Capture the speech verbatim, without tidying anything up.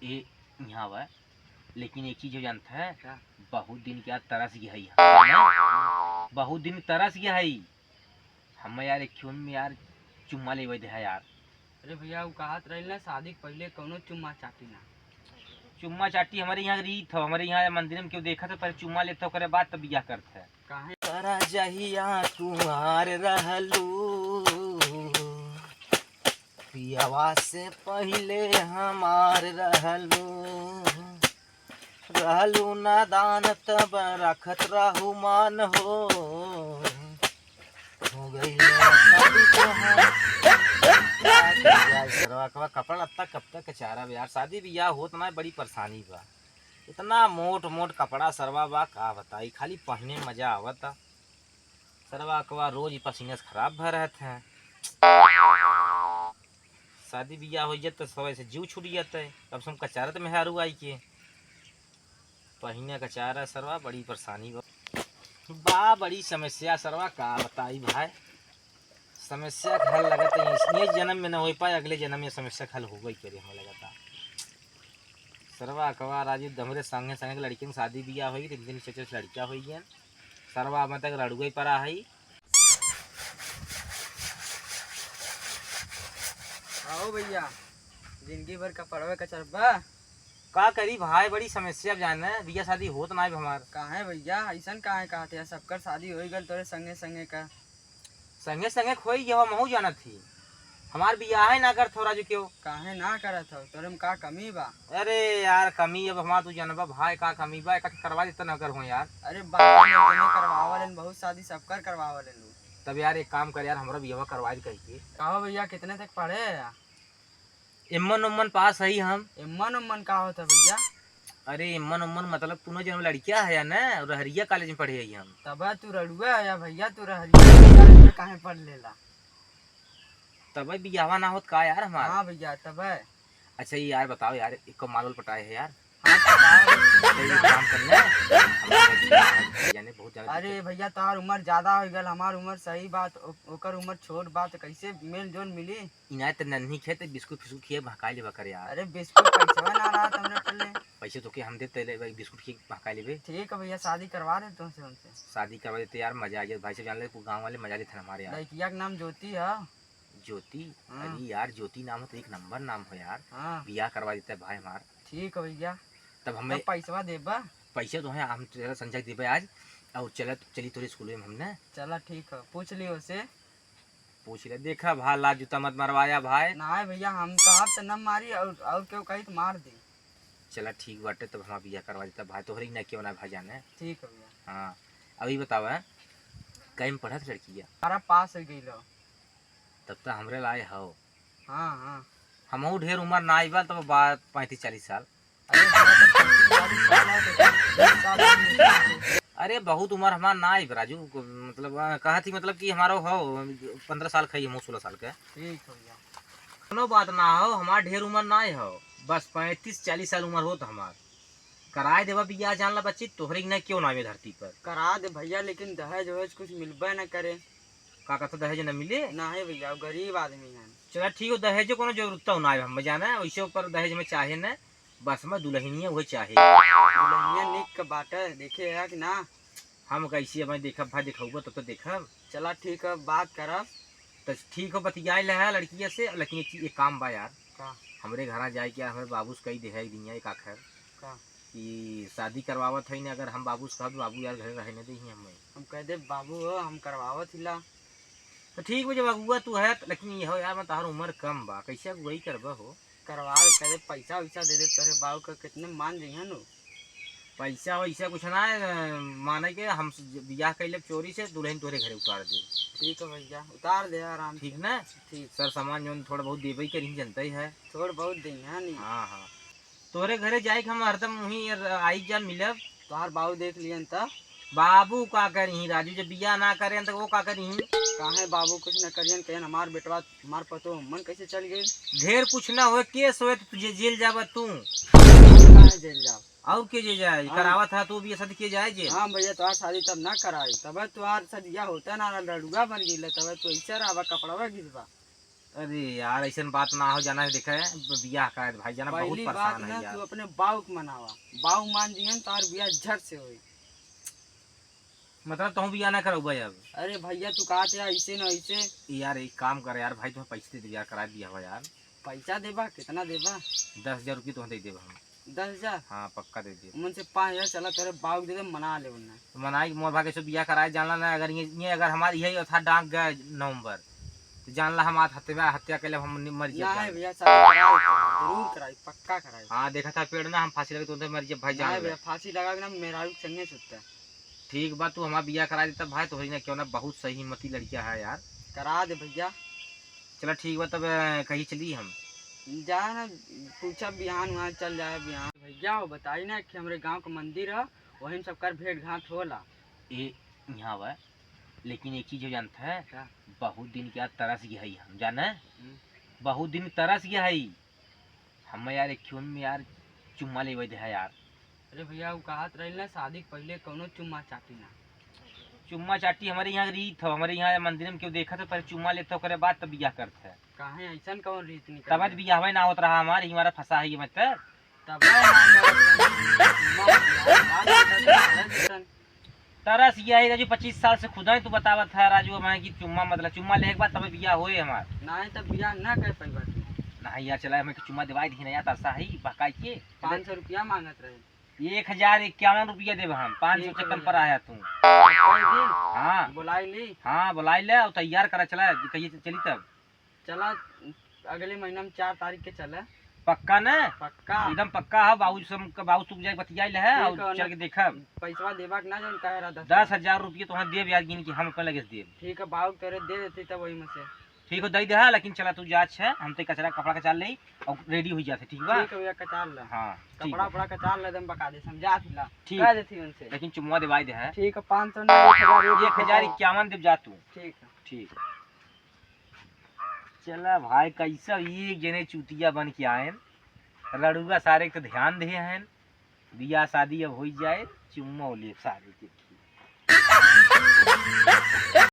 ए, यहाँ बा। लेकिन एक चीज हो जानत है, का? बहुत दिन के आज तरस गया है यहाँ। बहुत दिन तरस गया है। हम यार एक में यार चुम्मा लेवे दे है यार। अरे भैया, वो कहत रही ना, शादी के पहले कौनो चुम्मा चाटी ना। चुम्मा चाटी हमारे यहाँ रीत हो, हमारे यहाँ मंदिर में केहू देखत हो, पहले चुम्मा लेत हो, ओकरे बाद तब बियाह करत है। काहे? तरा जहिया कुंवार रहलू, पियवा से पहिले हमार रहलू, रहलू नादान तब रखत रहू मान हो, हो गई शादी तोहार। का करी यार, सरवा कवा कपड़ा लत्ता कब तक कचारा बा यार, शादी बियाह होत ना, बड़ी परेशानी बा। इतना मोट मोट कपड़ा सरवा बा, का बताई, खाली पहने में मजा आवता। सरवा अकवा रोज ही पसीने से खराब भय रहत है। शादी बियाह हो जात तो सब ऐसे जीव छूट जात है। कम से कम कचारत मेहरारू आई के पहिने कचारा सरवा, बड़ी परेशानी बा। बा बड़ी समस्या सरवा, का बताई भाई। समस्या का हल लगत है, इस, ये जन्म में ना हो पाए, अगले जन्म में समस्या का हल होबे करे, हमें लगता। सरवा अकवा राजू, हमरे संगे संगे के लड़कियन के शादी बियाह होई, तीन तीन चार चार लड़कियां होई गयन। सरवा अब तक रड़ुए परा है। आओ भैया, जिंदगी भर का पड़वे का चरबा। का करी भाई, बड़ी समस्या जाने, बियाह शादी होत ना है हमार। काहे भैया, ऐसन काहे कहत है? सबकर शादी होई गल तोरे संगे संगे का। संगे संगे खोई गया, महू जानत ही। हमार बियाह है ना करत हो राजू केहू। काहे ना करत हो? तोरे में का कमी बा? अरे यार, कमी अब हमार तू जानबा भाई, का कमी बा, एका के करवा देता ना कर हो यार। अरे बाप रे, जने करवावल हैं, बहुत शादी सबकर करवावल हैं लोग। तब यार एक काम कर यार, हमरा बियाह करवा दे कह के। कहो भैया, कितने तक पढ़े हैं? एम्मन उम्मन पास हई हम। एम्मन उम्मन का होता भैया? अरे एम्मन उम्मन मतलब तू न जौन लड़किया है या ना, रहरिया कॉलेज में पढ़े हई हम। तब तू रड़ुआ है या भैया, तू रहरिया कॉलेज में काहे पढ़ लेला? तब बियाहवा ना होत का यार हमार? हाँ भैया, तब। अच्छा ये यार बताओ यार, एक माल वाल पटाए है यार? हाँ, पटाए है। तो ये काम करना है, हमारे जाने बहुत ज्यादा अरे दिक्कत। भैया, तोहार उम्र ज्यादा हो गल, हमार उम्र सही बात, ओ-, ओकर उम्र छोट बात, कैसे मेल जोल मिली? इनाय त नन्ही खेत बिस्कुट फिस्कुट खिए बहकाई लेबा करे यार। अरे बिस्कुट पैसवा ना रहा हमरे पल्ले। पैसे तो के हम देते ले भाई, बिस्कुट खिए बहकाई लेबे। ठीक है भैया, शादी करवा दे तुमसे, उनसे। शादी करवा देते यार, मजा आ जाए भाई, सब जान ले, पूरा गाँव वाले मजा लेते हैं हमारे यार। लड़किया के नाम ज्योति है। ज्योति? हाँ। अरे यार, ज्योति नाम हो तो एक नंबर नाम हो यार। हाँ। बियाह करवा देते भाई हमार। ठीक है भैया। तब हमें तब पैसवा देबा? पैसे तो हैं, हम तेरा संजय देबे आज, और चला, चली तोरे स्कूल में हमने। चला ठीक है, पूछ लियो से। पूछ ले, देखा भाई, लात जूता मत मरवाया भाई। नाहीं भैया, हम कहब त न मारी, और, और केहू कही त मार दी। चला ठीक बाटे, तब हमार बियाह करवा देता भाई, तोहरे ही ना केहू ना भाई जाने। ठीक है भैया। हाँ, अभी बतावा, कई में पढ़त लड़किया? बारह पास हो गई लो। तब त हमरे लाए हो। हाँ, हाँ। हमहू ढेर उम्र ना आई बा, तब बा पैंतीस चालीस साल। अरे, हमरा तो पैंतीस चालीस साल है, तो बीस साल हो गए। अरे, बहुत उम्र हमार ना आई बा, राजू, मतलब, अ, कहत ही मतलब कि हमारो हो पन्द्रह साल खाई, हमहू सोलह साल के। ठीक हो गया। कोनो बात ना हो, हमार ढेर उम्र ना हो, बस पैंतीस चालीस साल उम्र होत हमार। कराए देबा बियाह, जान ला बच्ची, तोहरे के ना केहू ना आवे धरती पर। करा दे भैया, लेकिन दहेज वहेज कुछ मिलबे ना करे। का कहता, दहेज ना मिले? नाहीं भैया, वो गरीब आदमी हैं। चला ठीक हो, दहेज कोनो जरूरत तो ना आवे, हम जाने, वैसे ऊपर दहेज में चाहे ना, बस में दुल्हनिया वही चाहे। दुल्हनिया निक के बाटे, देखे है कि ना? हम कैसे अब देखब भाई, देखौबो तब तो देखब। चला ठीक है, बात करब। तो ठीक हो, बतियाए ले है लड़किया से, लेकिन एक चीज, एक काम बा यार। का? हमरे घरा जाए के, हमरे बाबू से कही दे है एक दिनिया एक आखर। का? कि शादी करवावत है ना, अगर हम बाबू से कहब, बाबू यार घरे रहे न देही हमें। हम कह दे, "बाबू हो, हम करवावत हिला।" तो ठीक बा, जब अगुआ तू है, तो लेकिन ये हो यार, मैं तोहार उम्र कम बा, कैसे अगुआई करबा हो? करवा दे, कह दे, पैसा वैसा दे दे, तोरे बाबू का कितने मान जइहन हो। पैसा वैसा कुछ ना है, माने के हम बियाह कैले चोरी से, दुल्हन तोहरे घरे उतार दे। ठीक है भैया, उतार दे आराम से। ठीक ना? ठीक। सर सामान जौन थोड़ा बहुत देबे करी, जनते ही है। थोड़ बहुत दे, हाँ नहीं। हाँ, हाँ। तोरे घरे जाए के हम हरदम वहीं आई जा मिलब। तोहार बाबू देख लियन त। बाबू का करिही राजू, जब बियाह ना करें तो वो का करिही? काहे बाबू कुछ न करियन, कहियन हमार बेटवा, हमार पतो मन कैसे चल गई? ढेर कुछ ना होए, केस होए तो तुझे जेल जाबा तू। काहे जेल जाओ? और के जे जाए? हाँ। करावत है तू भी ऐसा के जाए जेल? हाँ भैया, तोहार शादी तब ना कराई, तब तोहार सदिया होता ना, लड़ुआ बन गई, तब तू ऐसे रहबा, कपड़वा घिसबा। अरे यार, ऐसन बात ना हो, जाना है, देखे, ब-, बियाह कराए दे भाई, जाना, बहुत पहली बात परेशान है ना, यार। तू अपने बाऊ के मनावा, बाऊ मान जिहन, तार बियाह झट से होई। मतलब, तू बियाह ना करउबा अब? अरे भैया, तू कहत है ऐसे न ऐसे। यार, एक काम कर यार भाई, तुम्हें पैसे दे दे यार, करा दिया हो यार। पैसा देबा? कितना देबा? दस हजार रुपये तुम्हें दे देबा हम। दस हजार? हाँ, पक्का दे दे। उमन से पाँच हजार चला, तेरे बाऊ के दे दे, मना ले उन्हें। तो मनाई, मोर भागे से बियाह कराए, जानला ना, अगर ये, ये अगर हमारी यही था डांग गए नवंबर, तो जानला हम आज हत्या, हत्या के लिए हम नि-, मर ना जाए। है भैया, शादी कराई, जरूर कराई, पक्का कराई। हाँ, देखा था पेड़ ना, हम फांसी लगे तो उधर मर जाए भाई, जान ना ले। भैया, फांसी लगा के ना, मेहरारू के संगे सुतता। ठीक बा, तू हमार बियाह करा देता भाई, तो होई ना क्यों ना, बहुत सही हिम्मती लड़किया है यार। करा दे भैया। चला ठीक बा, तब, अ, कहीं चली हम? जा ना, पूछा बिहान वहाँ चल जाए बिहान। भैया, वो बताई ना कि हमरे गाँव का मंदिर है, वहीं में सबकर भेंट घाट होला। ए, यहाँ बा, लेकिन एक चीज हो जानत है, का? बहुत दिन के आज तरस गया है हम, जाने? हम्म। बहुत दिन तरस गया है। हम यार एक खून में यार चुम्मा लेवे दे है यार। अरे भैया, वो कहत रही ना, शादी के पहले कौनो चुम्मा चाटी ना। चुम्मा चाटी हमारे यहाँ रीत हो, हमारे यहाँ मंदिर में क्यों देखा तो पहले चुम्मा लेते, ओकरे बाद तब बियाह करते हैं। काहे, ऐसन कौन रीत निकल तब गया? बियाह ना होत रहा हमारे, हमारा फंसा है ये मत। तब चुम्मा, चुम्मा, चुम्मा, चुम्मा, तरस यही राजू, पच्चीस साल से खुद ही तू बतावत है राजू, हमारे की चुम्मा, मतलब चुम्मा लेके बाद तब बियाह होए हमार। नहीं, तब बियाह ना कर पाई बात। नहीं यार, चला हमें कि चुम्मा दिवाई दी ना यार, तरसा है बहकाई के। पाँच सौ रुपया मांगत रहे। एक हजार इक्यावन रुपया देब हम, पाँच सौ ठीक है चक्कर भैया। पर आया तू। कोई दिन हाँ। बुलाई ली। हाँ, बुलाई ले और तैयार करा, चला कहिए चली तब। चला, अगले महीना में चार तारीख के चला। पक्का ना? पक्का। एकदम पक्का है, बाबू से हम, बाबू से जाके बतियाई ले है ठीक और है, चल ना। के देखब। पैसवा देबा के ना, जौन कहे रहा, दस दस हजार रुपये तो हाँ देब यार, गिन के हम अपन लगे से देब। ठीक है, बाबू तेरे दे देती तब वही में से। ठीक हो, दे दे है, लेकिन चला तू जा, अच्छा, हम ते कचरा कपड़ा कचार ले और रेडी हो जाते, ठीक बा? ठीक है भैया, कचार ला। हाँ, ठीक कपड़ा बा। उपड़ा कचार ला, एकदम बका दे, समझा थी ला। ठीक। कह देती उनसे। लेकिन चुम्मा दिवाई दे है। ठीक है, पाँच सौ नहीं, एक हजार, एक हजार इक्यावन देब जा तू। ठीक है। ठीक। चला भाई, कैसा एक जने चूतिया बन के आएन, रड़ुआ सारे के तो ध्यान दे हैं, बियाह शादी अब हो जाए, चुम्मा ले सारे के।